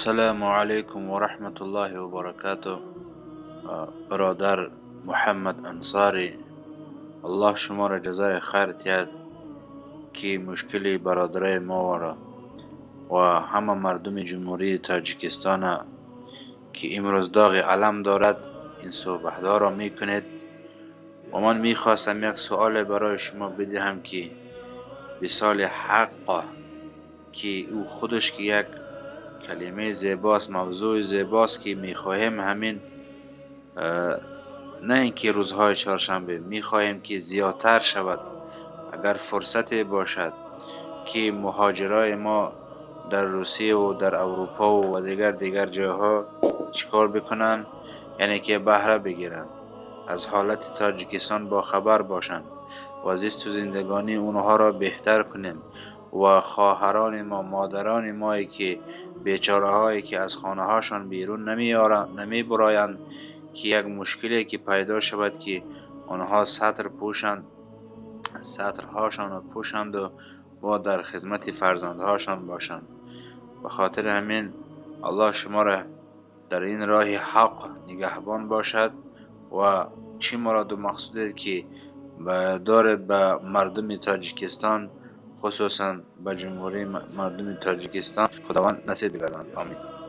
Ассалому алайкум ва раҳматуллоҳи ва баракатуҳ. Бародар Муҳаммад Ансорӣ, Аллоҳ шуморо ҷазои хайр диҳад, ки мушкили бародарои моро ва ҳама мардуми Ҷумҳурии Тоҷикистон, ки имрӯз доғи алам дорад, ин суҳбатҳоро мекунед. Ва ман мехостам як суоле барои шумо бидиҳам, ки висоли ҳақ, ки ӯ худаш ки як калимаи зебост, мавзӯи зебост, ки мехоҳем ҳамин, на ин ки рӯзҳои чоршанбе, мехоҳем ки зиёдтар шавад, агар фурсате бошад, ки муҳоҷирои мо дар Русия ва дар Аврупо ва дигар ҷойҳо чикор бикунанд, яъне ки баҳра бигиранд, аз ҳолати Тоҷикистон бохабар бошанд ва зисту зиндагонии онҳоро беҳтар кунем ва хоҳарони мо, модарони мое ки бечораҳое ки аз хонаҳошон берун намебароянд, ки як мушкиле ки пайдо шавад, ки онҳо сатр пӯшанд, сатрҳошонро пӯшанд ва дар хидмати фарзандҳошон бошанд. Ба хотири ҳамин Аллоҳ шуморо дар ин роҳи ҳақ нигаҳбон бошад ва чӣ муроду мақсуде ки доред ба мардуми Тоҷикистон, хусусан ба ҷумҳурии мардуми Тоҷикистон, Худованд насиб бигардонад. Омин.